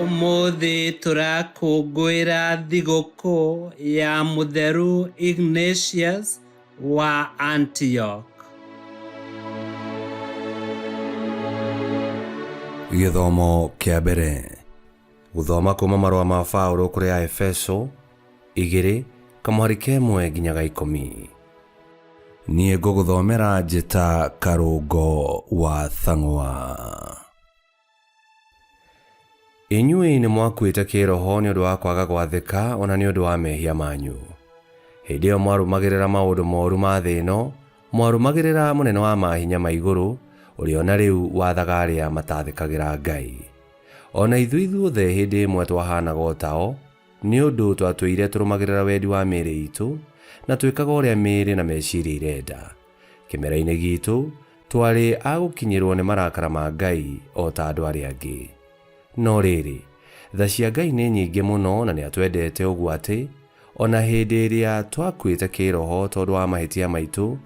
Ũmũthĩ tũrakũngũĩra thigũkũ ya Mũtheru Ignatius wa Antioch. Gĩthomo kĩa mbere. Gũthoma kuuma marũa ma Paũlũ kũrĩ Aefeso, igĩrĩ, kamũhari ka ĩmwe nginya ga ikũmi. Niĩ ngũgũthomera njĩta Karũngo wa Thang'wa. Inyuĩ nĩ mwakuĩte kĩĩroho nĩ ũndũ wa kwaga gwathĩka o na nĩ ũndũ wa mehia manyu. Hĩndĩ ĩyo mwarũmagĩrĩra maũndũ moru ma thĩ ĩno, mwarũmagĩrĩra mũnene wa mahinya ma igũrũ, ũrĩa o na rĩu wathaga arĩa matathĩkagĩra Ngai. O na ithuĩ ithuothe hĩndĩ ĩmwe twahaanaga o tao, nĩ ũndũ twatũire tũrũmagĩrĩra wendi wa mĩĩrĩ itũ, na twĩkaga ũrĩa mĩĩrĩ na meciria irenda. Kĩmera-inĩ gitũ, twarĩ a gũkinyĩrũo nĩ marakara ma Ngai o ta andũ arĩa angĩ. No rĩrĩ, tha cia Ngai nĩ nyingĩ mũno na nĩatwendete ũguo atĩ, o na hĩndĩ ĩrĩa twakuĩte kĩĩroho tondũ wa mahĩtia maitũ,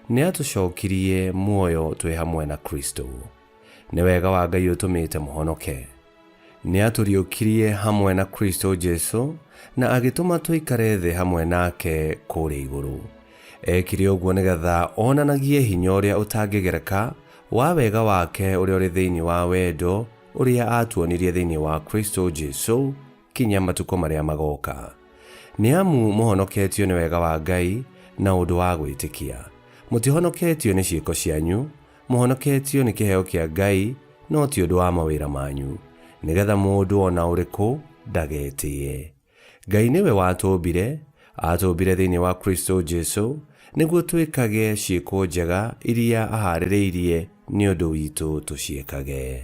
nĩatũcokirie muoyo twĩ hamwe na Kristo. Nĩ wega wa Ngai ũtũmĩte mũhonoke. Nĩatũriũkirie hamwe na Kristo Jesu na agĩtũma tũikare thĩ hamwe nake kũrĩa igũrũ. Eekire ũguo nĩgetha onanagie hinya ũrĩa ũtangĩgereka wa wega wake ũrĩa ũrĩ thĩinĩ wa wendo ũrĩa aatuonirie thĩinĩ wa Kristo Jesu kinya matukũ marĩa magooka. Nĩ amu mũhonoketio nĩ wega wa Ngai na ũndũ wa gwĩtĩkia. Mũtihonoketio nĩ ciĩko cianyu, Mũhonoketio nĩ kĩheo kĩa Ngai, no ti ũndũ wa mawĩra manyu, nĩ getha mũndũ o na ũrĩkũ ndagetĩe. Ngai nĩwe watũũmbire, aatũũmbire thĩinĩ wa Kristo Jesu, nĩguo twĩkage ciĩko njega iria ahaarĩrĩirie nĩ ũndũ witũ tũciĩkage.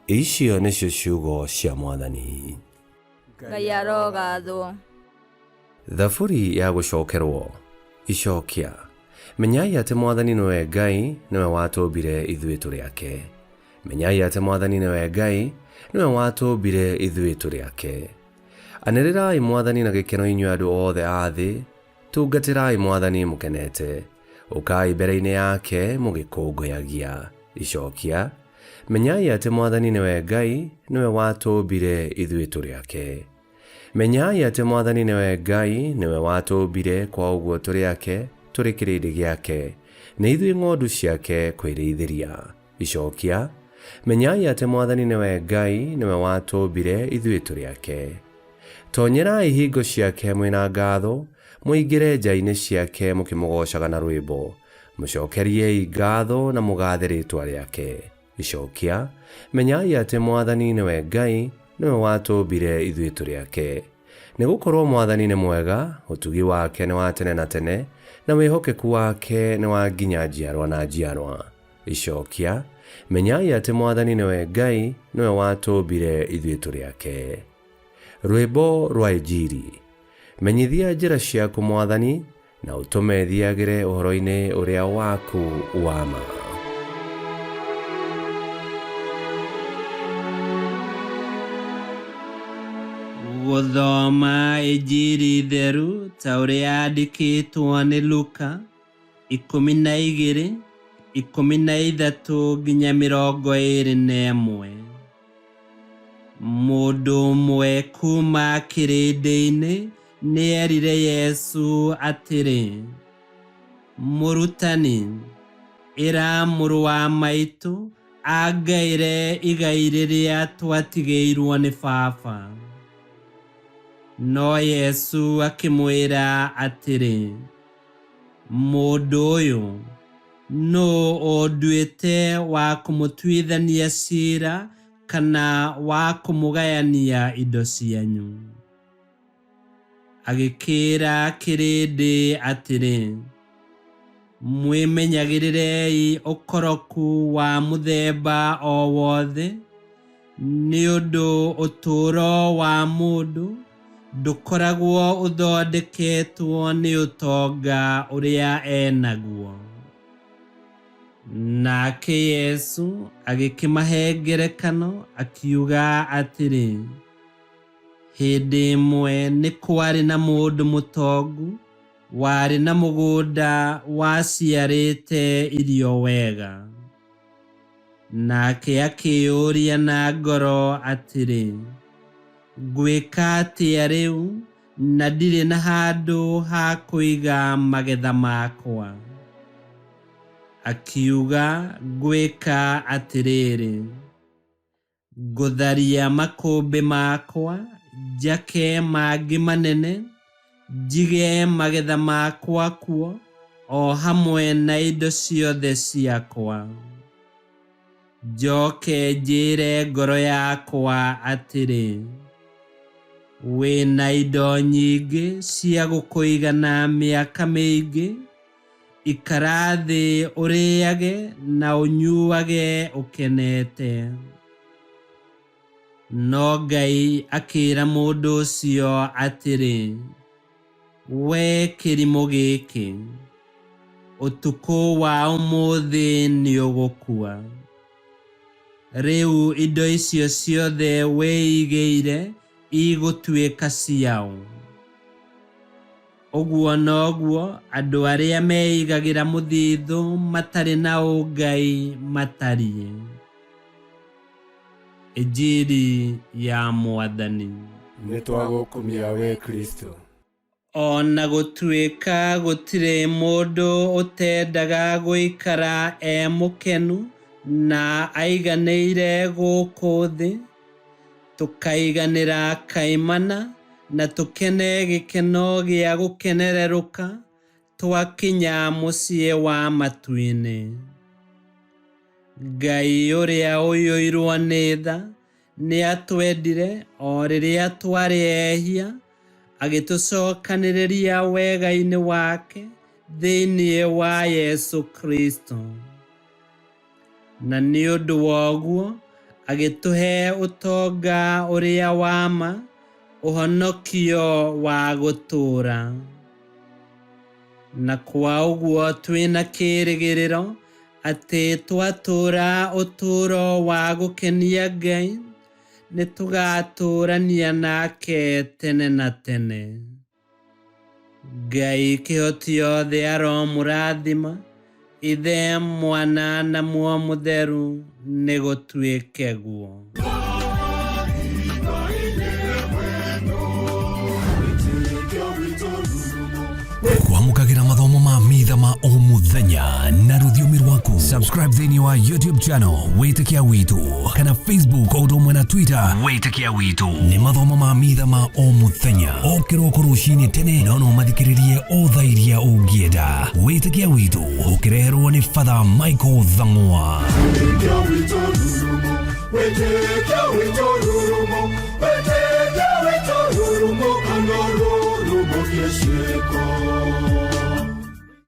Icio nĩcio ciugo cia Mwathani. Ngai arogathwo. Thaburi ya gũcokerwo. Icokia. Menyai atĩ Mwathani nĩwe Ngai, nĩwe watũũmbire ithuĩ tũrĩ ake. Menyai atĩ Mwathani nĩwe Ngai, nĩwe watũũmbire ithuĩ tũrĩ ake. Anĩrĩrai Mwathani na gĩkeno inyuĩ andũ othe a thĩ, tungatĩrai Mwathani mũkenete. Ũkai mbere-inĩ yake mũgĩkũngũyagia. Icokia. Menyai atĩ Mwathani nĩwe Ngai, nĩwe watũũmbire ithuĩ tũrĩ ake. Menyai atĩ Mwathani nĩwe Ngai, nĩwe watũũmbire, kwa ũguo tũrĩ ake, tũrĩ kĩrĩndĩ gĩake, nĩ ithuĩ ng'ondu ciake kwĩrĩithĩria. Icokia, Menyai atĩ Mwathani nĩwe Ngai, nĩwe watũũmbire, ithuĩ tũrĩ ake. Tonyerai ihingo ciake mwĩ na ngatho, mũingĩre nja-inĩ ciake mũkĩmũgoocaga na rwĩmbo. Mũcokeriei ngatho na mũgathe rĩĩtwa rĩake. Icokia, Menyai atĩ Mwathani nĩwe Ngai, nĩwe watũũmbire ithuĩ tũrĩ ake. Nĩ gũkorũo Mwathani nĩ mwega, ũtugi wake nĩ wa tene na tene, na wĩhokeku wake nĩ wa nginya njiarwa na njiarwa. Icokia, Menyai atĩ Mwathani nĩwe Ngai, nĩwe watũũmbire ithuĩ tũrĩ ake. Rwĩmbo rwa Injiri. Menyithia njĩra ciaku Mwathani, na ũtũme thiagĩre ũhoro-inĩ ũrĩa waku wa ma. Gũthoma Injiri theru ta ũrĩa yandĩkĩtwo nĩ Luka 12, 13 nginya 21. Mũndũ ũmwe kuuma kĩrĩndĩ-inĩ nĩerire Yesu atĩrĩ, Mũrutani, ĩra mũrũ wa maitũ angaĩre igai rĩrĩa twatigĩirwo nĩ baba. No Yesu akĩmwĩra atĩrĩ, Mũndũ ũyũ, nũũ ũnduĩte wa kũmũtuithania ciira kana wa kũmũgayania indo cianyu? Agĩkĩĩra kĩrĩndĩ atĩrĩ, Mwĩmenyagĩrĩrei ũkoroku wa mũthemba o wothe, nĩ ũndũ ũtũũro wa mũndũ ndũkoragwo ũthondeketwo nĩ ũtonga ũrĩa e naguo. Nake Yesu agĩkĩmahe ngerekano akiuga atĩrĩ, Hĩndĩ ĩmwe nĩ kwarĩ na mũndũ mũtongu warĩ na mũgũnda waciarĩte irio wega. Nake akĩĩyũria na ngoro atĩrĩ, ngwĩka atĩa rĩu na ndirĩ na handũ ha kũiga magetha makwa? Akiuga, ngwĩka atĩrĩrĩ, ngũtharia makũmbĩ makwa, njake mangĩ manene, njige magetha makwa kuo, o hamwe na indo ciothe ciakwa. Njoke njĩre ngoro yakwa atĩrĩ, wĩna indo nyingĩ cia gũkũigana mĩaka mĩingĩ, ikara thĩ ũrĩage na ũnyuage ũkenete. No Ngai akĩĩra mũndũ ũcio atĩrĩ, we kĩrimũ gĩkĩ, ũtukũ wa ũmũthĩ nĩũgũkua. Rĩu indo icio ciothe wĩigĩire igũtuĩka ciaũ. Ũguo noguo andũ arĩa meigagĩra mũthithũ matarĩ na ũngai matariĩ. Injiri ya Mwathani. Nĩtwagũkumia we Kristo. O na gũtuĩka gũtirĩ mũndũ ũtendaga gũikara e mũkenu na aiganĩire gũkũ thĩ, tũkaiganĩra kaimana na tũkene gĩkeno gĩa gũkenererũka twakinya mũciĩ wa matu-inĩ. Ngai ũrĩa ũiyũirwo nĩ tha nĩatwendire o rĩrĩa twarĩ ehia, agĩtũcokanĩrĩria wega-inĩ wake thĩinĩ wa Yesu Kristo. Na nĩ ũndũ wa ũguo agĩtũhe ũtonga ũrĩa wa ma, ũhonokio wa gũtũũra. Na kwa ũguo twĩna kĩĩrĩgĩrĩro atĩ twatũũra ũtũũro wa gũkenia Ngai, nĩtũgatũũrania nake tene na tene. Ngai kĩhoti yothe aromũrathima, Ithe, Mwana na Muoyo Mũtheru, nĩgũtuĩke guo. Kwamũkagĩra mathomo ma mitha ma o mũthenya na rũthiomi rwaku. Subscribe thĩinĩ wa YouTube channel Wĩtĩkia Witũ kana Facebook o ũndũ ũmwe na Twitter Wĩtĩkia Witũ. Nĩ mathomo ma mitha ma o mũthenya o kĩroko rũcinĩ tene, no no mathikĩrĩrie o thaa iria ũngĩenda. Wĩtĩkia Witũ ũkĩreherwo nĩ Father Michael Thang'wa. Wĩtĩkia witũ rurumo, wĩtĩkia witũ rurumo, wĩtĩkia witũ rurumo, kana rurumo kĩciĩko.